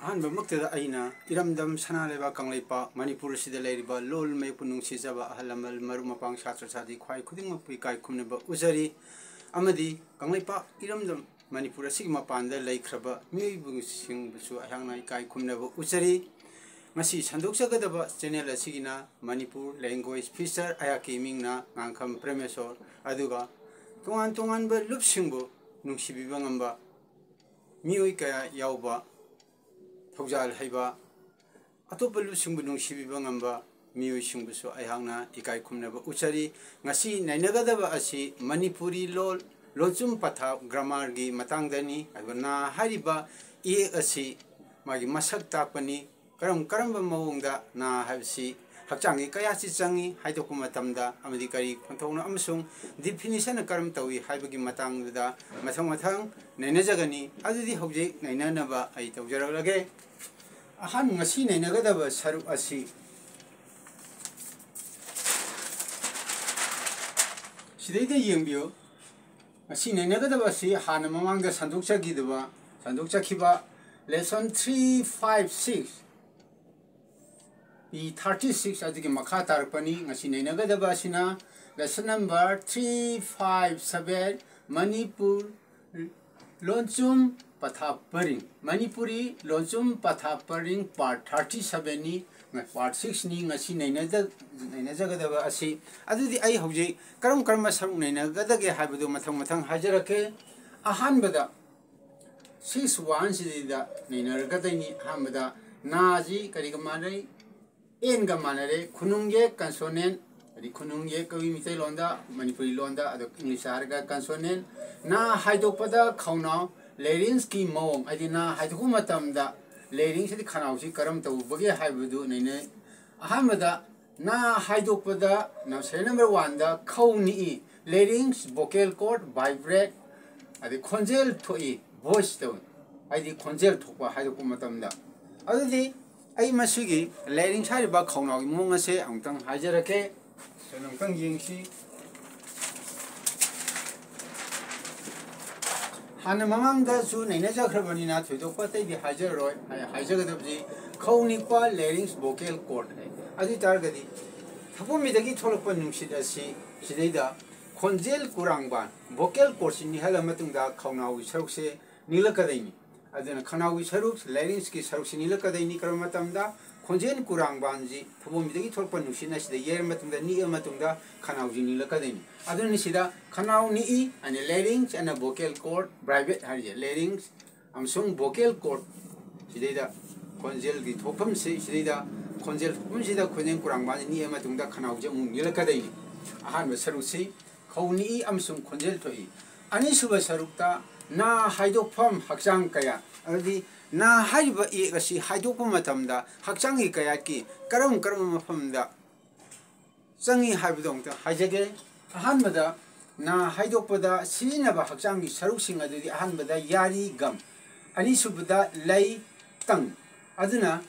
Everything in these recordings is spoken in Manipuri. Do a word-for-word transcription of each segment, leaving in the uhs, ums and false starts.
ꯑꯍꯥꯟꯕꯃꯛꯇꯗ ꯑꯩꯅ ꯏꯔꯝꯗꯝ ꯁꯅꯥ ꯂꯩꯕꯥꯛ ꯀꯪꯂꯩꯄꯥꯛ ꯃꯅꯤꯄꯨꯔ ꯑꯁꯤꯗ ꯂꯩꯔꯤꯕ ꯂꯣꯜ ꯃꯌꯦꯛꯄꯨ ꯅꯨꯡꯁꯤꯖꯕ ꯑꯍꯜ ꯂꯃꯟ, ꯃꯔꯨꯞ ꯃꯄꯥꯡ, ꯁꯥꯇ꯭ꯔ ꯁꯥꯇ꯭ꯔꯤ ꯈ꯭ꯋꯥꯏ ꯈꯨꯗꯤꯡꯃꯛꯄꯨ ꯏꯀꯥꯏ ꯈꯨꯝꯅꯕ ꯎꯖꯔꯤ꯫ ꯑꯃꯗꯤ ꯀꯪꯂꯩꯄꯥꯛ ꯏꯔꯝꯗꯝ ꯃꯅꯤꯄꯨꯔ ꯑꯁꯤꯒꯤ ꯃꯄꯥꯟꯗ ꯂꯩꯈ꯭ꯔꯕ ꯃꯤꯑꯣꯏꯕꯁꯤꯡꯕꯨꯁꯨ ꯑꯩꯍꯥꯛꯅ ꯏꯀꯥꯏ ꯈꯨꯝꯅꯕ ꯎꯖꯔꯤ꯫ ꯉꯁꯤ ꯁꯟꯗꯣꯛꯆꯒꯗꯕ ꯆꯦꯅꯦꯜ ꯑꯁꯤꯒꯤꯅ ꯃꯅꯤꯄꯨꯔ language feature, ꯑꯩꯍꯥꯛꯀꯤ ꯃꯤꯡꯅ ꯉꯥꯡꯈꯝ ꯄ꯭ꯔꯦꯃꯦꯁꯣꯔ, ꯑꯗꯨꯒ ꯇꯣꯉꯥꯟ ꯇꯣꯉꯥꯟꯕ ꯂꯨꯞꯁꯤꯡꯕꯨ ꯅꯨꯡꯁꯤꯕꯤꯕ ꯉꯝꯕ ꯃꯤꯑꯣꯏ ꯀꯌꯥ ꯌꯥꯎꯕ ꯊꯧꯖꯥꯜ ꯍꯩꯕ, ꯑꯇꯣꯞꯄ ꯂꯨꯞꯁꯤꯡꯕꯨ ꯅꯨꯡꯁꯤꯕꯤꯕ ꯉꯝꯕ ꯃꯤꯑꯣꯏꯁꯤꯡꯕꯨꯁꯨ ꯑꯩꯍꯥꯛꯅ ꯏꯀꯥꯏ ꯈꯨꯝꯅꯕ ꯎꯠꯆꯔꯤ꯫ ꯉꯁꯤ ꯅꯩꯅꯒꯗꯕ ꯑꯁꯤ ꯃꯅꯤꯄꯨꯔꯤ ꯂꯣꯜ, ꯂꯣꯟꯆꯨꯝ ꯄꯊꯥꯞ, grammar ꯒꯤ ꯃꯇꯥꯡꯗꯅꯤ꯫ ꯑꯗꯨꯒ ꯅꯥ ꯍꯥꯏꯔꯤꯕ ꯏꯌꯦꯛ ꯑꯁꯤ ꯃꯥꯒꯤ ꯃꯁꯛ ꯇꯥꯛꯄꯅꯤ꯫ ꯀꯔꯝ ꯀꯔꯝꯕ ꯃꯑꯣꯡꯗ ꯅꯥ ꯍꯥꯏꯕꯁꯤ ꯍꯛꯆꯥꯡꯒꯤ ꯀꯌꯥꯁꯤ ꯆꯪꯏ ꯍꯥꯏꯗꯣꯛꯄ ꯃꯇꯝꯗ, ꯑꯃꯗꯤ ꯀꯔꯤ ꯈꯣꯟꯊꯣꯛꯅꯣ ꯑꯃꯁꯨꯡ definition ꯅ ꯀꯔꯝ ꯇꯧꯏ ꯍꯥꯏꯕꯒꯤ ꯃꯇꯥꯡꯗꯨꯗ ꯃꯊꯪ ꯃꯊꯪ ꯅꯩꯅꯖꯒꯅꯤ꯫ ꯑꯗꯨꯗꯤ ꯍꯧꯖꯤꯛ ꯅꯩꯅꯅꯕ ꯑꯩ ꯇꯧꯖꯔꯛꯂꯒꯦ꯫ ꯑꯍꯥꯟꯕ ꯉꯁꯤ ꯅꯩꯅꯒꯗꯕ ꯁꯔꯨꯛ ꯑꯁꯤ ꯁꯤꯗꯩꯗ ꯌꯦꯡꯕꯤꯌꯨ꯫ ꯉꯁꯤ ꯅꯩꯅꯒꯗꯕ ꯑꯁꯤ ꯍꯥꯟꯅ ꯃꯃꯥꯡꯗ ꯁꯟꯗꯣꯛꯆꯈꯤꯗꯕ, ꯁꯟꯗꯣꯛꯆꯈꯤꯕ lesson three five six, ꯄꯤ thirty six ꯑꯗꯨꯒꯤ ꯃꯈꯥ ꯇꯥꯔꯛꯄꯅꯤ꯫ ꯉꯁꯤ ꯅꯩꯅꯒꯗꯕ ꯑꯁꯤꯅ lesson number three five seven, Manipur ꯂꯣꯟꯆꯨꯝ ꯄꯊꯥꯞ ꯄꯔꯤꯡ, ꯃꯅꯤꯄꯨꯔꯤ ꯂꯣꯟꯆꯨꯝ ꯄꯊꯥꯞ ꯄꯔꯤꯡ part thirty seven ꯅꯤ, part six ꯅꯤ ꯉꯁꯤ ꯅꯩꯅꯖ-, ꯅꯩꯅꯖꯒꯗꯕ ꯑꯁꯤ꯫ ꯑꯗꯨꯗꯤ ꯑꯩ ꯍꯧꯖꯤꯛ ꯀꯔꯝ ꯀꯔꯝꯕ ꯁꯔꯨꯛ ꯅꯩꯅꯒꯗꯒꯦ ꯍꯥꯏꯕꯗꯨ ꯃꯊꯪ ꯃꯊꯪ ꯍꯥꯏꯖꯔꯛꯀꯦ꯫ ꯑꯍꯥꯟꯕꯗ six one ꯁꯤꯗ ꯅꯩꯅꯔꯒꯗꯣꯏꯅꯤ꯫ ꯑꯍꯥꯟꯕꯗ ꯅꯥꯁꯤ ꯀꯔꯤꯒ ꯃꯥꯟꯅꯩ? N ꯒ ꯃꯥꯟꯅꯔꯦ꯫ ꯈꯨꯅꯨꯡ ꯌꯦꯛ consonant, ꯍꯥꯏꯗꯤ ꯈꯨꯅꯨꯡ ꯌꯦꯛ ꯀꯧꯏ ꯃꯤꯇꯩꯂꯣꯟꯗ, ꯃꯅꯤꯄꯨꯔꯤ ꯂꯣꯟꯗ, ꯑꯗꯣ English ꯍꯥꯏꯔꯒ consonant꯫ ꯅꯥ ꯍꯥꯏꯗꯣꯛꯄꯗ ꯈꯧꯅꯥꯎ, larynx ꯀꯤ ꯃꯑꯣꯡ, ꯍꯥꯏꯗꯤ ꯅꯥ ꯍꯥꯏꯗꯣꯛꯄ ꯃꯇꯝꯗ larynx ꯍꯥꯏꯗꯤ ꯈꯅꯥꯎꯁꯤ ꯀꯔꯝ ꯇꯧꯕꯒꯦ ꯍꯥꯏꯕꯗꯨ ꯅꯩꯅꯩ꯫ ꯑꯍꯥꯟꯕꯗ ꯅꯥ ꯍꯥꯏꯗꯣꯛꯄꯗ ꯅ-, serial number one ꯗ ꯈꯧ ꯅꯤꯛꯏ, larynx, vocal cord, vibrate, ꯑꯗꯩ ꯈꯣꯟꯖꯦꯜ ꯊꯣꯛꯏ, voice ꯇꯧꯏ, ꯍꯥꯏꯗꯤ ꯈꯣꯟꯖꯦꯜ ꯊꯣꯛꯄ ꯍꯥꯏꯗꯣꯛꯄ ꯃꯇꯝꯗ꯫ ꯑꯗꯨꯗꯤ ꯑꯩ ꯃꯁꯤꯒꯤ larynx ꯍꯥꯏꯔꯤꯕ ꯈꯧꯅꯥꯎꯒꯤ ꯃꯑꯣꯡ ꯑꯁꯦ ꯑꯃꯨꯛꯇꯪ ꯍꯥꯏꯖꯔꯛꯀꯦ꯫ ꯁꯤꯗ ꯑꯃꯨꯛꯇꯪ ꯌꯦꯡꯁꯤ꯫ ꯍꯥꯟꯅ ꯃꯃꯥꯡꯗꯁꯨ ꯅꯩꯅꯖꯈ꯭ꯔꯕꯅꯤꯅ ꯊꯣꯏꯗꯣꯛꯄ ꯑꯇꯩꯗꯤ ꯍꯥꯏꯖꯔꯔꯣꯏ꯫ ꯍꯥꯏ-, ꯍꯥꯏꯖꯒꯗꯕꯁꯤ ꯈꯧ ꯅꯤꯛꯄ, larynx, vocal cord ꯍꯥꯏ꯫ ꯑꯗꯨ ꯑꯣꯏ ꯇꯥꯔꯒꯗꯤ ꯊꯕꯣꯝꯕꯤꯗꯒꯤ ꯊꯣꯛꯂꯛꯄ ꯅꯨꯡꯁꯤꯠ ꯑꯁꯤ ꯁꯤꯗꯩꯗ ꯈꯣꯟꯖꯦꯜ ꯀꯨꯔꯥꯡꯕꯥꯟ, vocal cordꯁꯤ ꯅꯤꯛꯍꯜꯂ ꯃꯇꯨꯡꯗ ꯈꯧꯅꯥꯎꯒꯤ ꯁꯔꯨꯛꯁꯦ ꯅꯤꯛꯂꯛꯀꯗꯣꯏꯅꯤ꯫ ꯑꯗꯨꯅ ꯈꯅꯥꯎꯒꯤ ꯁꯔꯨꯛ, larynxꯀꯤ ꯁꯔꯨꯛꯁꯤ ꯅꯤꯛꯂꯛꯀꯗꯣꯏꯅꯤ꯫ ꯀꯔꯝꯕ ꯃꯇꯝꯗ? ꯈꯣꯟꯖꯦꯜ ꯀꯨꯔꯥꯡꯕꯥꯟꯁꯤ ꯊꯕꯣꯝꯕꯤꯗꯒꯤ ꯊꯣꯛꯂꯛꯄ ꯅꯨꯡꯁꯤꯠꯅ ꯁꯤꯗ ꯌꯩꯔ ꯃꯇꯨꯡꯗ, ꯅꯤꯛꯑ ꯃꯇꯨꯡꯗ ꯈꯅꯥꯎꯁꯤ ꯅꯤꯛꯂꯛꯀꯗꯣꯏꯅꯤ꯫ ꯑꯗꯨꯅ ꯁꯤꯗ ꯈꯅꯥꯎ ꯅꯤꯛꯏ, ꯑꯅ larynx ꯑꯅ vocal cord, ꯕ꯭ꯔꯥꯏꯚꯦꯠ ꯍꯥꯏꯔꯤꯁꯦ larynx ꯑꯃꯁꯨꯡ vocal cord꯫ ꯁꯤꯗꯩꯗ ꯈꯣꯟꯖꯦꯜꯒꯤ ꯊꯣꯛꯐꯝꯁꯤ, ꯁꯤꯗꯩꯗ ꯈꯣꯟꯖꯦꯜ ꯊꯣꯛꯐꯝꯁꯤꯗ ꯈꯣꯟꯖꯦꯜ ꯀꯨꯔꯥꯡꯕꯥꯟꯁꯤ ꯅꯤꯛꯑ ꯃꯇꯨꯡꯗ ꯈꯅꯥꯎꯁꯦ ꯑꯃꯨꯛ ꯅꯤꯛꯂꯛꯀꯗꯣꯏꯅꯤ꯫ ꯑꯍꯥꯟꯕ ꯁꯔꯨꯛꯁꯤ ꯈꯧ ꯅꯤꯛꯏ ꯑꯃꯁꯨꯡ ꯈꯣꯟꯖꯦꯜ ꯊꯣꯛꯏ꯫ ꯑꯅꯤꯁꯨꯕ ꯁꯔꯨꯛꯇ ꯅꯥ ꯍꯥꯏꯗꯣꯛꯐꯝ ꯍꯛꯆꯥꯡ ꯀꯌꯥ, ꯑꯗꯨꯗꯤ ꯅꯥ ꯍꯥꯏꯔꯤꯕ ꯏꯌꯦꯛ ꯑꯁꯤ ꯍꯥꯏꯗꯣꯛꯄ ꯃꯇꯝꯗ ꯍꯛꯆꯥꯡꯒꯤ ꯀꯌꯥꯠꯀꯤ ꯀꯔꯝ ꯀꯔꯝꯕ ꯃꯐꯝꯗ ꯆꯪꯏ ꯍꯥꯏꯕꯗꯣ ꯑꯃꯨꯛꯇ ꯍꯥꯏꯖꯒꯦ꯫ ꯑꯍꯥꯟꯕꯗ, ꯅꯥ ꯍꯥꯏꯗꯣꯛꯄꯗ ꯁꯤꯖꯤꯟꯅꯕ ꯍꯛꯆꯥꯡꯒꯤ ꯁꯔꯨꯛꯁꯤꯡ ꯑꯗꯨꯗꯤ ꯑꯍꯥꯟꯕꯗ ꯌꯥꯔꯤ, gum, ꯑꯅꯤꯁꯨꯕꯗ ꯂꯩ, tongue꯫ ꯑꯗꯨꯅ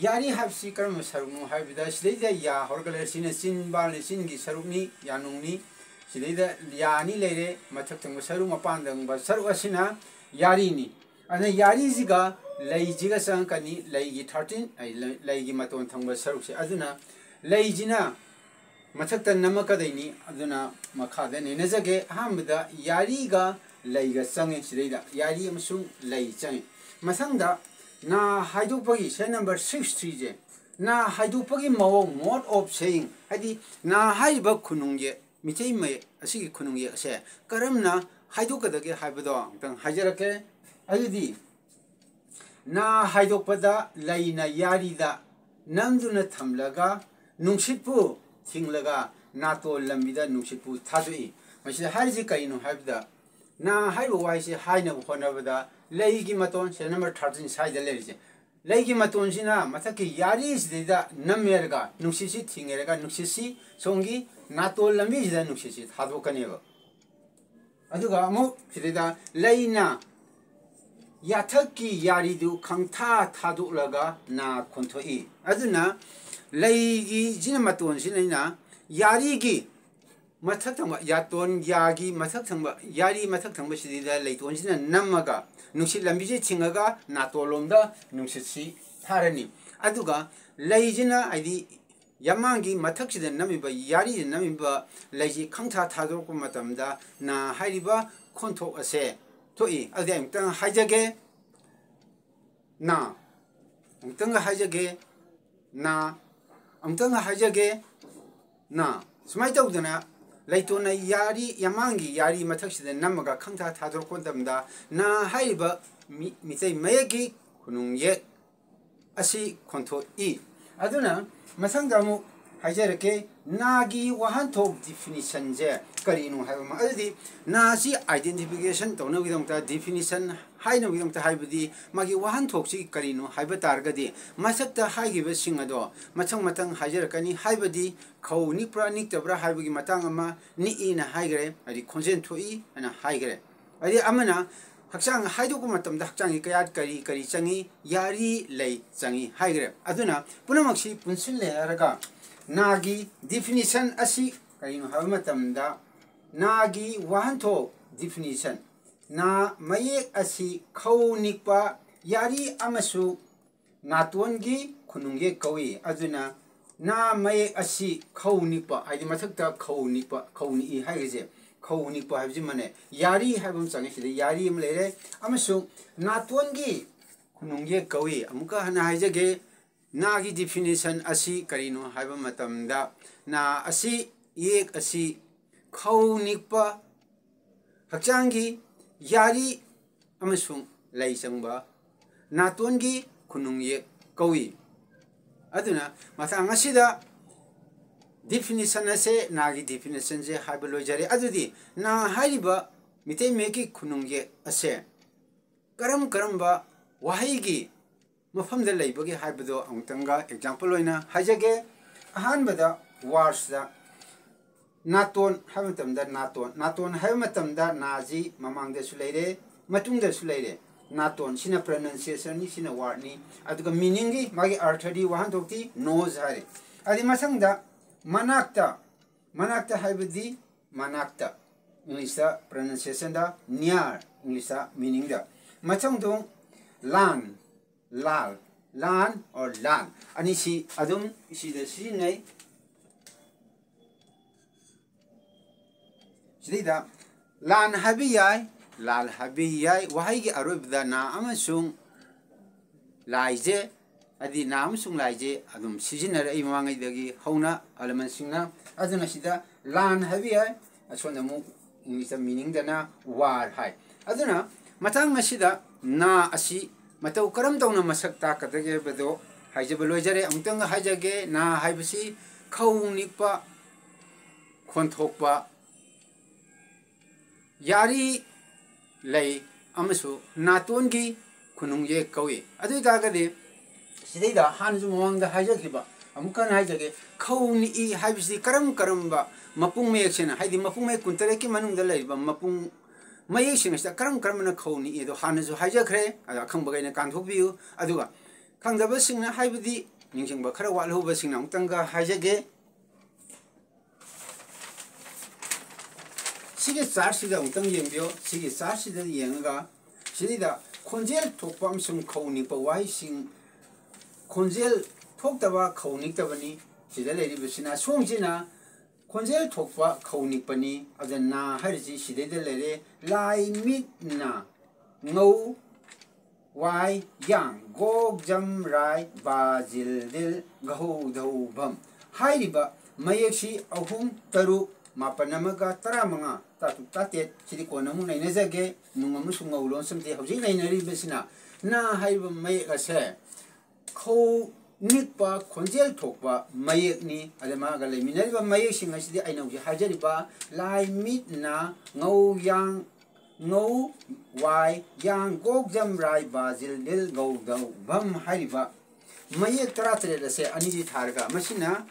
ꯌꯥꯔꯤ ꯍꯥꯏꯕꯁꯤ ꯀꯔꯝꯕ ꯁꯔꯨꯛꯅꯣ ꯍꯥꯏꯕꯗ ꯁꯤꯗꯩꯗ ꯌꯥ ꯍꯧꯔꯒ ꯂꯩꯔꯦ, ꯁꯤꯅ ꯆꯤꯟꯕꯥꯜꯅꯤ, ꯆꯤꯟꯒꯤ ꯁꯔꯨꯛꯅꯤ, ꯌꯥꯅꯨꯡꯅꯤ꯫ ꯁꯤꯗꯩꯗ ꯌꯥ ꯑꯅꯤ ꯂꯩꯔꯦ, ꯃꯊꯛ ꯊꯪꯕ ꯁꯔꯨꯛ, ꯃꯄꯥꯟ ꯊꯪꯕ ꯁꯔꯨꯛ ꯑꯁꯤꯅ ꯌꯥꯔꯤꯅꯤ꯫ ꯑꯗꯨꯅ ꯌꯥꯔꯤꯁꯤꯒ ꯂꯩꯁꯤꯒ ꯆꯪꯉꯛꯀꯅꯤ, ꯂꯩꯒꯤ thirteen, ꯑꯩ ꯂꯩ-, ꯂꯩꯒꯤ ꯃꯇꯣꯟ ꯊꯪꯕ ꯁꯔꯨꯛꯁꯦ꯫ ꯑꯗꯨꯅ ꯂꯩꯁꯤꯅ ꯃꯊꯛꯇ ꯅꯝꯃꯛꯀꯗꯣꯏꯅꯤ꯫ ꯑꯗꯨꯅ ꯃꯈꯥꯗ ꯅꯩꯅꯖꯒꯦ꯫ ꯑꯍꯥꯟꯕꯗ ꯌꯥꯔꯤꯒ ꯂꯩꯒ ꯆꯪꯉꯤ, ꯁꯤꯗꯩꯗ ꯌꯥꯔꯤ ꯑꯃꯁꯨꯡ ꯂꯩ ꯆꯪꯉꯤ꯫ ꯃꯊꯪꯗ ꯅꯥ ꯍꯥꯏꯗꯣꯛꯄꯒꯤ serial number six threeꯁꯦ, ꯅꯥ ꯍꯥꯏꯗꯣꯛꯄꯒꯤ ꯃꯑꯣꯡ, mode of saying, ꯍꯥꯏꯗꯤ ꯅꯥ ꯍꯥꯏꯔꯤꯕ ꯈꯨꯅꯨꯡꯒꯤ ꯃꯤꯇꯩ ꯃꯌꯦꯛ ꯑꯁꯤꯒꯤ ꯈꯨꯅꯨꯡ ꯌꯦꯛ ꯑꯁꯦ ꯀꯔꯝꯅ ꯍꯥꯏꯗꯣꯛꯀꯗꯒꯦ ꯍꯥꯏꯕꯗꯣ ꯑꯃꯨꯛꯇꯪ ꯍꯥꯏꯖꯔꯛꯀꯦ꯫ ꯑꯗꯨꯗꯤ ꯅꯥ ꯍꯥꯏꯗꯣꯛꯄꯗ ꯂꯩꯅ ꯌꯥꯔꯤꯗ ꯅꯝꯗꯨꯅ ꯊꯝꯂꯒ ꯅꯨꯡꯁꯤꯠꯄꯨ ꯊꯤꯡꯂꯒ ꯅꯥꯇꯣꯟ ꯂꯝꯕꯤꯗ ꯅꯨꯡꯁꯤꯠꯄꯨ ꯊꯥꯗꯣꯛꯏ꯫ ꯃꯁꯤꯗ ꯍꯥꯏꯔꯤꯁꯤ ꯀꯔꯤꯅꯣ ꯍꯥꯏꯕꯗ, ꯅꯥ ꯍꯥꯏꯔꯤꯕ ꯋꯥꯍꯩꯁꯤ ꯍꯥꯏꯅꯕ ꯍꯣꯠꯅꯕꯗ ꯂꯩꯒꯤ ꯃꯇꯣꯟ, serial number thirteen ꯁ꯭ꯋꯥꯏꯗ ꯂꯩꯔꯤꯁꯦ, ꯂꯩꯒꯤ ꯃꯇꯣꯟꯁꯤꯅ ꯃꯊꯛꯀꯤ ꯌꯥꯔꯤꯁꯤꯗꯩꯗ ꯅꯝꯃꯦꯔꯒ ꯅꯨꯡꯁꯤꯠꯁꯤ ꯊꯤꯡꯉꯦꯔꯒ ꯅꯨꯡꯁꯤꯠꯁꯤ ꯁꯣꯝꯒꯤ ꯅꯥꯇꯣꯟ ꯂꯝꯕꯤꯁꯤꯗ ꯅꯨꯡꯁꯤꯠꯁꯤ ꯊꯥꯗꯣꯛꯀꯅꯦꯕ꯫ ꯑꯗꯨꯒ ꯑꯃꯨꯛ ꯁꯤꯗꯩꯗ ꯂꯩꯅ ꯌꯥꯊꯛꯀꯤ ꯌꯥꯔꯤꯗꯨ ꯈꯪꯊꯥ ꯊꯥꯗꯣꯛꯂꯒ ꯅꯥ ꯈꯣꯟꯊꯣꯛꯏ꯫ ꯑꯗꯨꯅ ꯂꯩꯒꯤꯁꯤꯅ ꯃꯇꯣꯟꯁꯤꯅ ꯑꯩꯅ ꯌꯥꯔꯤꯒꯤ ꯃꯊꯛ ꯊꯪꯕ ꯌꯥꯇꯣꯟ, ꯌꯥꯒꯤ ꯃꯊꯛ ꯊꯪꯕ, ꯌꯥꯔꯤ ꯃꯊꯛ ꯊꯪꯕꯁꯤꯗ ꯂꯩꯇꯣꯟꯁꯤꯅ ꯅꯝꯃꯒ ꯅꯨꯡꯁꯤꯠ ꯂꯝꯕꯤꯁꯤ ꯊꯤꯡꯉꯒ ꯅꯥꯇꯣꯟꯂꯣꯝꯗ ꯅꯨꯡꯁꯤꯠꯁꯤ ꯊꯥꯔꯅꯤ꯫ ꯑꯗꯨꯒ ꯂꯩꯁꯤꯅ, ꯍꯥꯏꯗꯤ ꯌꯥꯃꯥꯡꯒꯤ ꯃꯊꯛꯁꯤꯗ ꯅꯝꯃꯤꯕ, ꯌꯥꯔꯤꯁꯤꯗ ꯅꯝꯃꯤꯕ ꯂꯩꯁꯤ ꯈꯪꯊꯥ ꯊꯥꯗꯣꯔꯛꯄ ꯃꯇꯝꯗ ꯅꯥ ꯍꯥꯏꯔꯤꯕ ꯈꯣꯟꯊꯣꯛ ꯑꯁꯦ ꯊꯣꯛꯏ꯫ ꯑꯗꯨꯗꯤ ꯑꯃꯨꯛꯇꯪ ꯍꯥꯏꯖꯒꯦ꯫ ꯅꯥ꯫ ꯑꯃꯨꯛꯇꯪꯒ ꯍꯥꯏꯖꯒꯦ꯫ ꯅꯥ꯫ ꯑꯃꯨꯛꯇꯪꯒ ꯍꯥꯏꯖꯒꯦ꯫ ꯅꯥ꯫ ꯁꯨꯃꯥꯏꯅ ꯇꯧꯗꯅ ꯂꯩꯇꯣꯟꯅ ꯌꯥꯔꯤ, ꯌꯥꯃꯥꯡꯒꯤ ꯌꯥꯔꯤ ꯃꯊꯛꯁꯤꯗ ꯅꯝꯃꯒ ꯈꯪꯊꯥ ꯊꯥꯗꯣꯔꯛꯄ ꯃꯇꯝꯗ ꯅꯥ ꯍꯥꯏꯔꯤꯕ ꯃꯤ-, ꯃꯤꯇꯩ ꯃꯌꯦꯛꯀꯤ ꯈꯨꯅꯨꯡ ꯌꯦꯛ ꯑꯁꯤ ꯈꯣꯟꯊꯣꯛꯏ꯫ ꯑꯗꯨꯅ ꯃꯊꯪꯗ ꯑꯃꯨꯛ ꯍꯥꯏꯖꯔꯛꯀꯦ, ꯅꯥꯒꯤ ꯋꯥꯍꯟꯊꯣꯛ definitionꯁꯦ ꯀꯔꯤꯅꯣ ꯍꯥꯏꯕ ꯑꯃ꯫ ꯑꯗꯨꯗꯤ ꯅꯥ ꯑꯁꯤ identification ꯇꯧꯅꯕꯒꯤꯗꯃꯛꯇ, definition ꯍꯥꯏꯅꯕꯒꯤꯗꯃꯛꯇ, ꯍꯥꯏꯕꯗꯤ ꯃꯥꯒꯤ ꯋꯥꯍꯟꯊꯣꯛꯁꯤ ꯀꯔꯤꯅꯣ ꯍꯥꯏꯕ ꯇꯥꯔꯒꯗꯤ, ꯃꯊꯛꯇ ꯍꯥꯏꯈꯤꯕꯁꯤꯡ ꯑꯗꯣ ꯃꯊꯪ ꯃꯊꯪ ꯍꯥꯏꯖꯔꯛꯀꯅꯤ꯫ ꯍꯥꯏꯕꯗꯤ ꯈꯧ ꯅꯤꯛꯄ꯭ꯔꯥ ꯅꯤꯛꯇꯕ꯭ꯔꯥ ꯍꯥꯏꯕꯒꯤ ꯃꯇꯥꯡ ꯑꯃ, ꯅꯤꯛꯏꯅ ꯍꯥꯏꯈ꯭ꯔꯦ, ꯍꯥꯏꯗꯤ ꯈꯣꯟꯖꯦꯜ ꯊꯣꯛꯏ ꯍꯥꯏꯅ ꯍꯥꯏꯈ꯭ꯔꯦ꯫ ꯍꯥꯏꯗꯤ ꯑꯃꯅ ꯍꯛꯆꯥꯡ ꯍꯥꯏꯗꯣꯛꯄ ꯃꯇꯝꯗ ꯍꯛꯆꯥꯡꯒꯤ ꯀꯌꯥꯠ ꯀꯔꯤ ꯀꯔꯤ ꯆꯪꯏ? ꯌꯥꯔꯤ, ꯂꯩ ꯆꯪꯏ ꯍꯥꯏꯈ꯭ꯔꯦ꯫ ꯑꯗꯨꯅ ꯄꯨꯝꯅꯃꯛꯁꯤ ꯄꯨꯟꯁꯤꯜꯂꯦ ꯍꯥꯏꯔꯒ ꯅꯥꯒꯤ definition ꯑꯁꯤ ꯀꯔꯤꯅꯣ ꯍꯥꯏꯕ ꯃꯇꯝꯗ, ꯅꯥꯒꯤ ꯋꯥꯍꯟꯊꯣꯛ definition, ꯅꯥ ꯃꯌꯦꯛ ꯑꯁꯤ ꯈꯧ ꯅꯤꯛꯄ, ꯌꯥꯔꯤ ꯑꯃꯁꯨꯡ ꯅꯥꯇꯣꯟꯒꯤ ꯈꯨꯅꯨꯡ ꯌꯦꯛ ꯀꯧꯏ꯫ ꯑꯗꯨꯅ ꯅꯥ ꯃꯌꯦꯛ ꯑꯁꯤ ꯈꯧ ꯅꯤꯛꯄ, ꯍꯥꯏꯗꯤ ꯃꯊꯛꯇ ꯈꯧ ꯅꯤꯛꯄ, ꯈꯧ ꯅꯤꯛꯏ ꯍꯥꯏꯔꯤꯁꯦ, ꯈꯧ ꯅꯤꯛꯄ ꯍꯥꯏꯕꯁꯤ ꯃꯥꯟꯅꯩ꯫ ꯌꯥꯔꯤ ꯍꯥꯏꯕ ꯑꯃ ꯆꯪꯉꯤ, ꯁꯤꯗ ꯌꯥꯔꯤ ꯑꯃ ꯂꯩꯔꯦ, ꯑꯃꯁꯨꯡ ꯅꯥꯇꯣꯟꯒꯤ ꯈꯨꯅꯨꯡ ꯌꯦꯛ ꯀꯧꯏ꯫ ꯑꯃꯨꯛꯀ ꯍꯟꯅ ꯍꯥꯏꯖꯒꯦ, ꯅꯥꯒꯤ definition ꯑꯁꯤ ꯀꯔꯤꯅꯣ ꯍꯥꯏꯕ ꯃꯇꯝꯗ, ꯅꯥ ꯑꯁꯤ, ꯌꯦꯛ ꯑꯁꯤ ꯈꯧ ꯅꯤꯛꯄ, ꯍꯛꯆꯥꯡꯒꯤ ꯌꯥꯔꯤ ꯑꯃꯁꯨꯡ ꯂꯩ ꯆꯪꯕ ꯅꯥꯇꯣꯟꯒꯤ ꯈꯨꯅꯨꯡ ꯌꯦꯛ ꯀꯧꯏ꯫ ꯑꯗꯨꯅ ꯃꯇꯥꯡ ꯑꯁꯤꯗ definition ꯑꯁꯦ, ꯅꯥꯒꯤ definitionꯁꯦ ꯍꯥꯏꯕ ꯂꯣꯏꯖꯔꯦ꯫ ꯑꯗꯨꯗꯤ ꯅꯥ ꯍꯥꯏꯔꯤꯕ ꯃꯤꯇꯩ ꯃꯌꯦꯛꯀꯤ ꯈꯨꯅꯨꯡ ꯌꯦꯛ ꯑꯁꯦ ꯀꯔꯝ ꯀꯔꯝꯕ ꯋꯥꯍꯩꯒꯤ ꯃꯐꯝꯗ ꯂꯩꯕꯒꯦ ꯍꯥꯏꯕꯗꯣ ꯑꯃꯨꯛꯇꯪꯒ example ꯑꯣꯏꯅ ꯍꯥꯏꯖꯒꯦ꯫ ꯑꯍꯥꯟꯕꯗ wordsꯇ ꯅꯥꯇꯣꯟ ꯍꯥꯏꯕ ꯃꯇꯝꯗ, ꯅꯥꯇꯣꯟ, ꯅꯥꯇꯣꯟ ꯍꯥꯏꯕ ꯃꯇꯝꯗ ꯅꯥꯁꯤ ꯃꯃꯥꯡꯗꯁꯨ ꯂꯩꯔꯦ, ꯃꯇꯨꯡꯗꯁꯨ ꯂꯩꯔꯦ꯫ ꯅꯥꯇꯣꯟ, ꯁꯤꯅ pronunciationꯅꯤ, ꯁꯤꯅ wordꯅꯤ꯫ ꯑꯗꯨꯒ meaningꯒꯤ, ꯃꯥꯒꯤ ꯑꯔꯊꯗꯤ, ꯋꯥꯍꯟꯊꯣꯛꯇꯤ nose ꯍꯥꯏꯔꯦ꯫ ꯑꯗꯩ ꯃꯊꯪꯗ ꯃꯅꯥꯛꯇ, ꯃꯅꯥꯛꯇ ꯍꯥꯏꯕꯗꯤ ꯃꯅꯥꯛꯇ, English ꯇ pronunciation ꯗ near, English ꯇ meaning ꯗ꯫ ꯃꯊꯪꯗꯣ ꯂꯥꯟ, ꯂꯥꯜ, ꯂꯥꯟ or ꯂꯥꯟ ꯑꯅꯤꯁꯤ ꯑꯗꯨꯝ ꯁꯤꯗ ꯁꯤꯖꯤꯟꯅꯩ꯫ ꯁꯤꯗꯩꯗ ꯂꯥꯟ ꯍꯥꯏꯕ ꯌꯥꯏ, ꯂꯥꯜ ꯍꯥꯏꯕ ꯌꯥꯏ꯫ ꯋꯥꯍꯩꯒꯤ ꯑꯔꯣꯏꯕꯗ ꯅ ꯑꯃꯁꯨꯡ ꯂꯥꯏꯖꯦ, ꯍꯥꯏꯗꯤ ꯅ ꯑꯃꯁꯨꯡ ꯂꯥꯏꯖꯦ ꯑꯗꯨꯝ ꯁꯤꯖꯤꯟꯅꯔꯛꯏ ꯃꯃꯥꯡꯉꯩꯗꯒꯤ ꯍꯧꯅ ꯑꯍꯜ ꯂꯃꯟꯁꯤꯡꯅ꯫ ꯑꯗꯨꯅ ꯁꯤꯗ ꯂꯥꯟ ꯍꯥꯏꯕ ꯌꯥꯏ, ꯑꯁꯣꯝꯗ ꯑꯃꯨꯛ English ꯇ meaning ꯗꯅ war ꯍꯥꯏ꯫ ꯑꯗꯨꯅ ꯃꯇꯥꯡ ꯑꯁꯤꯗ ꯅ ꯑꯁꯤ ꯃꯇꯧ ꯀꯔꯝ ꯇꯧꯅ ꯃꯁꯛ ꯇꯥꯛꯀꯗꯒꯦ ꯍꯥꯏꯕꯗꯣ ꯍꯥꯏꯖꯕ ꯂꯣꯏꯖꯔꯦ꯫ ꯑꯃꯨꯛꯇꯪꯒ ꯍꯥꯏꯖꯒꯦ, ꯅ ꯍꯥꯏꯕꯁꯤ ꯈꯧ ꯅꯤꯛꯄ, ꯈꯣꯟꯊꯣꯛꯄ, ꯌꯥꯔꯤ ꯂꯩ ꯑꯃꯁꯨ ꯅꯥꯇꯣꯟꯒꯤ ꯈꯨꯅꯨꯡ ꯌꯦꯛ ꯀꯧꯏ꯫ ꯑꯗꯨ ꯑꯣꯏꯇꯥꯔꯒꯗꯤ ꯁꯤꯗꯩꯗ ꯍꯥꯟꯅꯁꯨ ꯃꯃꯥꯡꯗ ꯍꯥꯏꯖꯈꯤꯕ, ꯑꯃꯨꯛꯀ ꯍꯟꯅ ꯍꯥꯏꯖꯒꯦ, ꯈꯧ ꯅꯤꯛꯏ ꯍꯥꯏꯕꯁꯤ ꯀꯔꯝ ꯀꯔꯝꯕ ꯃꯄꯨꯡ ꯃꯌꯦꯛꯁꯤꯅ, ꯍꯥꯏꯗꯤ ꯃꯄꯨꯡ ꯃꯌꯦꯛ ꯀꯨꯟꯇꯔꯦꯠꯀꯤ ꯃꯅꯨꯡꯗ ꯂꯩꯔꯤꯕ ꯃꯄꯨꯡ ꯃꯌꯦꯛꯁꯤꯡ ꯑꯁꯤꯗ ꯀꯔꯝ ꯀꯔꯝꯕꯅ ꯈꯧ ꯅꯤꯛꯏ ꯑꯗꯣ ꯍꯥꯟꯅꯁꯨ ꯍꯥꯏꯖꯈ꯭ꯔꯦ꯫ ꯑꯗꯣ ꯑꯈꯪꯕꯈꯩꯅ ꯀꯥꯟꯊꯣꯛꯄꯤꯌꯨ꯫ ꯑꯗꯨꯒ ꯈꯪꯗꯕꯁꯤꯡꯅ, ꯍꯥꯏꯕꯗꯤ ꯅꯤꯡꯁꯤꯡꯕ ꯈꯔ ꯋꯥꯠꯍꯧꯕꯁꯤꯡꯅ ꯑꯃꯨꯛꯇꯪꯒ ꯍꯥꯏꯖꯒꯦ꯫ ꯁꯤꯒꯤ chart ꯁꯤꯗ ꯑꯃꯨꯛꯇꯪ ꯌꯦꯡꯕꯤꯌꯨ꯫ ꯁꯤꯒꯤ chart ꯁꯤꯗ ꯌꯦꯡꯉꯒ ꯁꯤꯗꯩꯗ ꯈꯣꯟꯖꯦꯜ ꯊꯣꯛꯄ ꯑꯃꯁꯨꯡ ꯈꯧ ꯅꯤꯛꯄ ꯋꯥꯍꯩꯁꯤꯡ, ꯈꯣꯟꯖꯦꯜ ꯊꯣꯛꯇꯕ ꯈꯧ ꯅꯤꯛꯇꯕꯅꯤ꯫ ꯁꯤꯗ ꯂꯩꯔꯤꯕꯁꯤꯅ, ꯁꯣꯝꯁꯤꯅ ꯈꯣꯟꯖꯦꯜ ꯊꯣꯛꯄ ꯈꯧ ꯅꯤꯛꯄꯅꯤ꯫ ꯑꯗꯨꯅ ꯅ ꯍꯥꯏꯔꯤꯁꯤ ꯁꯤꯗꯩꯗ ꯂꯩꯔꯦ꯫ ꯂꯥꯏ ꯃꯤꯠ ꯅ ꯉꯧ ꯋꯥꯏ ꯌꯥꯡ ꯒꯣꯛ ꯖꯝ ꯔꯥꯏ ꯕꯥ ꯖꯤꯜ ꯗꯤꯜ ꯘꯧ ꯙꯧ ꯚꯝ ꯍꯥꯏꯔꯤꯕ ꯃꯌꯦꯛꯁꯤ ꯑꯍꯨꯝ, ꯇꯔꯨꯛ, ꯃꯥꯄꯟ ꯑꯃꯒ ꯇꯔꯥꯃꯉꯥ, ꯇꯔꯥꯇꯔꯨꯛ, ꯇꯔꯥꯇꯔꯦꯠ ꯁꯤꯗꯤ ꯀꯣꯟꯅ ꯑꯃꯨꯛ ꯅꯩꯅꯖꯒꯦ꯫ ꯅꯨꯡ ꯑꯃꯁꯨꯡ ꯉꯧ ꯂꯣꯟꯁꯨꯝꯗꯤ ꯍꯧꯖꯤꯛ ꯅꯩꯅꯔꯤꯕꯁꯤꯅ ꯅ ꯍꯥꯏꯔꯤꯕ ꯃꯌꯦꯛ ꯑꯁꯦ ꯈꯧ ꯅꯤꯛꯄ ꯈꯣꯟꯖꯦꯜ ꯊꯣꯛꯄ ꯃꯌꯦꯛꯅꯤ꯫ ꯑꯗ ꯃꯥꯒ ꯂꯩꯃꯤꯟꯅꯔꯤꯕ ꯃꯌꯦꯛꯁꯤꯡ ꯑꯁꯤꯗꯤ ꯑꯩꯅ ꯍꯧꯖꯤꯛ ꯍꯥꯏꯖꯔꯤꯕ ꯂꯥꯏ ꯃꯤꯠ ꯅ ꯉꯧ ꯌꯥꯡ ꯉꯧ ꯋꯥꯏ ꯌꯥꯡ ꯒꯣꯛ ꯖꯝ ꯔꯥꯏ ꯕꯥ ꯖꯤꯜ ꯗꯤꯜ ꯒꯧ ꯙꯧ ꯚꯝ ꯍꯥꯏꯔꯤꯕ ꯃꯌꯦꯛ ꯇꯔꯥꯇꯔꯦꯠ ꯑꯁꯦ ꯑꯅꯤꯗꯤ ꯊꯥꯔꯒ, ꯃꯁꯤꯅ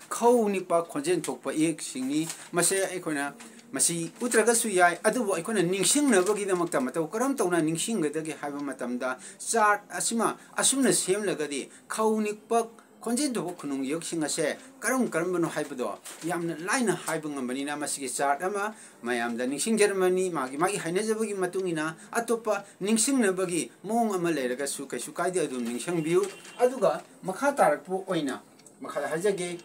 ꯈꯧ ꯅꯤꯛꯄ ꯈꯣꯟꯖꯦꯜ ꯊꯣꯛꯄ ꯏꯌꯦꯛꯁꯤꯡꯅꯤ꯫ ꯃꯁꯦ ꯑꯩꯈꯣꯏꯅ ꯃꯁꯤ ꯎꯠꯇ꯭ꯔꯒꯁꯨ ꯌꯥꯏ, ꯑꯗꯨꯕꯨ ꯑꯩꯈꯣꯏꯅ ꯅꯤꯡꯁꯤꯡꯅꯕꯒꯤꯗꯃꯛꯇ ꯃꯇꯧ ꯀꯔꯝ ꯇꯧꯅ ꯅꯤꯡꯁꯤꯡꯒꯗꯒꯦ ꯍꯥꯏꯕ ꯃꯇꯝꯗ, chart ꯑꯁꯤꯃ ꯑꯁꯨꯝꯅ ꯁꯦꯝꯂꯒꯗꯤ ꯈꯧ ꯅꯤꯛꯄ ꯈꯣꯟꯖꯦꯜ ꯊꯣꯛꯄ ꯈꯨꯅꯨꯡ ꯌꯦꯛꯁꯤꯡ ꯑꯁꯦ ꯀꯔꯝ ꯀꯔꯝꯕꯅꯣ ꯍꯥꯏꯕꯗꯣ ꯌꯥꯝꯅ ꯂꯥꯏꯅ ꯍꯥꯏꯕ ꯉꯝꯕꯅꯤꯅ, ꯃꯁꯤꯒꯤ chart ꯑꯃ ꯃꯌꯥꯝꯗ ꯅꯤꯡꯁꯤꯡꯖꯔꯝꯃꯅꯤ꯫ ꯃꯥꯒꯤ ꯃꯥꯒꯤ ꯍꯩꯅꯖꯕꯒꯤ ꯃꯇꯨꯡ ꯏꯟꯅ ꯑꯇꯣꯞꯄ ꯅꯤꯡꯁꯤꯡꯅꯕꯒꯤ ꯃꯑꯣꯡ ꯑꯃ ꯂꯩꯔꯒꯁꯨ ꯀꯩꯁꯨ ꯀꯥꯏꯗꯦ, ꯑꯗꯨꯝ ꯅꯤꯡꯁꯤꯡꯕꯤꯌꯨ꯫ ꯑꯗꯨꯒ ꯃꯈꯥ ꯇꯥꯔꯛꯄ ꯑꯣꯏꯅ ꯃꯈꯥꯗ ꯍꯥꯏꯖꯒꯦ,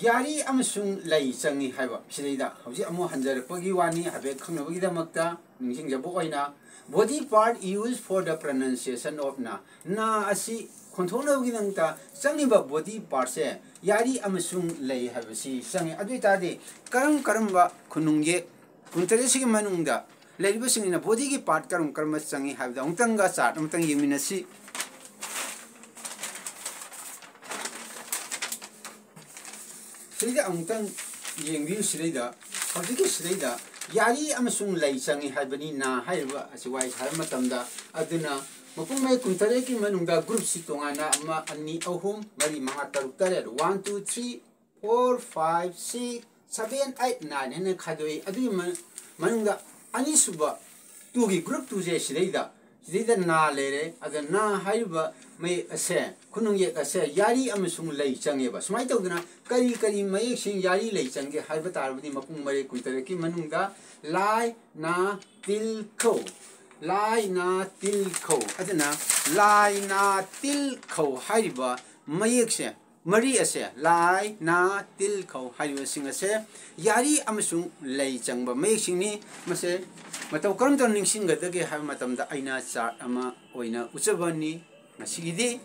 ꯌꯥꯔꯤ ꯑꯃꯁꯨꯡ ꯂꯩ ꯆꯪꯉꯤ ꯍꯥꯏꯕ ꯁꯤꯗꯩꯗ ꯍꯧꯖꯤꯛ ꯑꯃꯨꯛ ꯍꯟꯖꯔꯛꯄꯒꯤ ꯋꯥꯅꯤ, ꯍꯥꯏꯐꯦꯠ ꯈꯪꯅꯕꯒꯤꯗꯃꯛꯇ ꯅꯤꯡꯁꯤꯡꯖꯕ ꯑꯣꯏꯅ, body part used for the pronunciation of ꯅ, ꯅ ꯑꯁꯤ ꯈꯣꯟꯊꯣꯛꯅꯕꯒꯤꯗꯃꯛꯇ ꯆꯪꯉꯤꯕ body partꯁꯦ ꯌꯥꯔꯤ ꯑꯃꯁꯨꯡ ꯂꯩ ꯍꯥꯏꯕꯁꯤ ꯆꯪꯉꯤ꯫ ꯑꯗꯨ ꯑꯣꯏꯇꯥꯔꯗꯤ ꯀꯔꯝ ꯀꯔꯝꯕ ꯈꯨꯅꯨꯡ ꯌꯦꯛ ꯀꯨꯟꯇꯔꯦꯠꯁꯤꯒꯤ ꯃꯅꯨꯡꯗ ꯂꯩꯔꯤꯕꯁꯤꯡꯁꯤꯅ bodyꯒꯤ part ꯀꯔꯝ ꯀꯔꯝꯕ ꯆꯪꯉꯤ ꯍꯥꯏꯕꯗ ꯑꯃꯨꯛꯇꯪꯒ chart ꯑꯃꯨꯛꯇꯪ ꯌꯦꯡꯃꯤꯟꯅꯁꯤ꯫ ꯁꯤꯗꯩꯗ ꯑꯃꯨꯛꯇꯪ ꯌꯦꯡꯕꯤꯌꯨ꯫ ꯁꯤꯗꯩꯗ, ꯍꯧꯖꯤꯛꯀꯤ ꯁꯤꯗꯩꯗ ꯌꯥꯔꯤ ꯑꯃꯁꯨꯡ ꯂꯩ ꯆꯪꯉꯤ ꯍꯥꯏꯕꯅꯤ ꯅ ꯍꯥꯏꯔꯤꯕ ꯑꯁꯤ ꯋꯥꯍꯩ ꯍꯥꯏꯕ ꯃꯇꯝꯗ꯫ ꯑꯗꯨꯅ ꯃꯄꯨꯡ ꯃꯔꯩ ꯀꯨꯟꯇꯔꯦꯠꯀꯤ ꯃꯅꯨꯡꯗ groupꯁꯤ ꯇꯣꯉꯥꯟꯅ ꯑꯃ, ꯑꯅꯤ, ꯑꯍꯨꯝ, ꯃꯔꯤ, ꯃꯉꯥ, ꯇꯔꯨꯛ, ꯇꯔꯦꯠ, one, two, three, four, five, six, seven, eight, nine ꯍꯥꯏꯅ ꯈꯥꯏꯗꯣꯛꯏ꯫ ꯑꯗꯨꯒꯤ ꯃ-, ꯃꯅꯨꯡꯗ ꯑꯅꯤꯁꯨꯕ twoꯒꯤ, group twoꯁꯦ ꯁꯤꯗꯩꯗ, ꯁꯤꯗꯩꯗ ꯅ ꯂꯩꯔꯦ꯫ ꯑꯗ ꯅ ꯍꯥꯏꯔꯤꯕ ꯃꯌꯦꯛ ꯑꯁꯦ, ꯈꯨꯅꯨꯡ ꯌꯦꯛ ꯑꯁꯦ ꯌꯥꯔꯤ ꯑꯃꯁꯨꯡ ꯂꯩ ꯆꯪꯉꯦꯕ꯫ ꯁꯨꯃꯥꯏꯅ ꯇꯧꯗꯅ ꯀꯔꯤ ꯀꯔꯤ ꯃꯌꯦꯛꯁꯤꯡ ꯌꯥꯔꯤ ꯂꯩ ꯆꯪꯒꯦ ꯍꯥꯏꯕ ꯇꯥꯔꯕꯗꯤ ꯃꯄꯨꯡ ꯃꯔꯩ ꯀꯨꯟꯇꯔꯦꯠꯀꯤ ꯃꯅꯨꯡꯗ ꯂꯥꯏ, ꯅꯥ, ꯇꯤꯜ, ꯈꯧ꯫ ꯂꯥꯏ, ꯅꯥ, ꯇꯤꯜ, ꯈꯧ꯫ ꯑꯗꯨꯅ ꯂꯥꯏ, ꯅꯥ, ꯇꯤꯜ, ꯈꯧ ꯍꯥꯏꯔꯤꯕ ꯃꯌꯦꯛꯁꯦ ꯃꯔꯤ ꯑꯁꯦ, ꯂꯥꯏ, ꯅꯥ, ꯇꯤꯜ, ꯈꯧ ꯍꯥꯏꯔꯤꯕꯁꯤꯡ ꯑꯁꯦ ꯌꯥꯔꯤ ꯑꯃꯁꯨꯡ ꯂꯩ ꯆꯪꯕ ꯃꯌꯦꯛꯁꯤꯡꯅꯤ꯫ ꯃꯁꯦ ꯃꯇꯧ ꯀꯔꯝ ꯇꯧꯅ ꯅꯤꯡꯁꯤꯡꯒꯗꯒꯦ ꯍꯥꯏꯕ ꯃꯇꯝꯗ ꯑꯩꯅ chart ꯑꯃ ꯑꯣꯏꯅ ꯎꯠꯆꯕꯅꯤ꯫ ꯉꯁꯤꯒꯤꯗꯤ,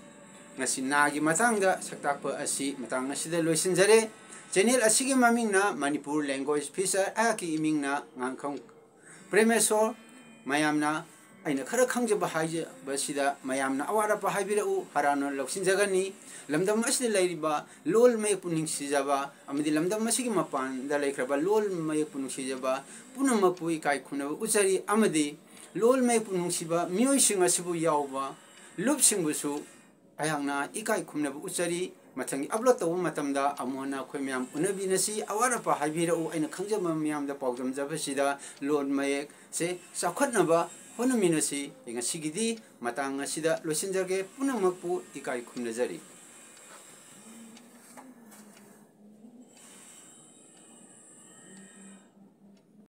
ꯉꯁꯤ ꯅꯥꯒꯤ ꯃꯇꯥꯡꯗ ꯁꯛꯇꯥꯛꯄ ꯑꯁꯤ ꯃꯇꯥꯡ ꯑꯁꯤꯗ ꯂꯣꯏꯁꯤꯟꯖꯔꯦ꯫ Channel ꯑꯁꯤꯒꯤ ꯃꯃꯤꯡꯅ Manipur Language Feature, ꯑꯩꯍꯥꯛꯀꯤ ꯏꯃꯤꯡꯅ ꯉꯥꯡꯈꯝ ꯄ꯭ꯔꯦꯃꯦꯁꯣꯔ꯫ ꯃꯌꯥꯝꯅ ꯑꯩꯅ ꯈꯔ ꯈꯪꯖꯕ ꯍꯥꯏꯖꯕꯁꯤꯗ ꯃꯌꯥꯝꯅ ꯑꯋꯥꯠ ꯑꯄꯥ ꯍꯥꯏꯕꯤꯔꯛꯎ, ꯍꯔꯥꯎꯅ ꯂꯧꯁꯤꯟꯖꯒꯅꯤ꯫ ꯂꯝꯗꯝ ꯑꯁꯤꯗ ꯂꯩꯔꯤꯕ ꯂꯣꯜ ꯃꯌꯦꯛꯄꯨ ꯅꯨꯡꯁꯤꯖꯕ ꯑꯃꯗꯤ ꯂꯝꯗꯝ ꯑꯁꯤꯒꯤ ꯃꯄꯥꯟꯗ ꯂꯩꯈ꯭ꯔꯕ ꯂꯣꯜ ꯃꯌꯦꯛꯄꯨ ꯅꯨꯡꯁꯤꯖꯕ ꯄꯨꯝꯅꯃꯛꯄꯨ ꯏꯀꯥꯏ ꯈꯨꯝꯅꯕ ꯎꯠꯆꯔꯤ, ꯑꯃꯗꯤ ꯂꯣꯜ ꯃꯌꯦꯛꯄꯨ ꯅꯨꯡꯁꯤꯕ ꯃꯤꯑꯣꯏꯁꯤꯡ ꯑꯁꯤꯕꯨ ꯌꯥꯎꯕ ꯂꯨꯞꯁꯤꯡꯕꯨꯁꯨ ꯑꯩꯍꯥꯛꯅ ꯏꯀꯥꯏ ꯈꯨꯝꯅꯕ ꯎꯠꯆꯔꯤ꯫ ꯃꯊꯪꯒꯤ upload ꯇꯧꯕ ꯃꯇꯝꯗ ꯑꯃꯨꯛ ꯍꯟꯅ ꯑꯩꯈꯣꯏ ꯃꯌꯥꯝ ꯎꯅꯕꯤꯅꯁꯤ꯫ ꯑꯋꯥꯠ ꯑꯄꯥ ꯍꯥꯏꯕꯤꯔꯛꯎ, ꯑꯩꯅ ꯈꯪꯖꯕ ꯃꯌꯥꯝꯗ ꯄꯥꯎꯗꯝꯖꯕꯁꯤꯗ ꯂꯣꯟ ꯃꯌꯦꯛꯁꯦ ꯆꯥꯎꯈꯠꯅꯕ ꯍꯣꯠꯅꯃꯤꯟꯅꯁꯤ꯫ ꯑꯩ ꯉꯁꯤꯒꯤꯗꯤ ꯃꯇꯥꯡ ꯑꯁꯤꯗ ꯂꯣꯏꯁꯤꯟꯖꯒꯦ꯫ ꯄꯨꯝꯅꯃꯛꯄꯨ ꯏꯀꯥꯏ ꯈꯨꯝꯅꯖꯔꯤ꯫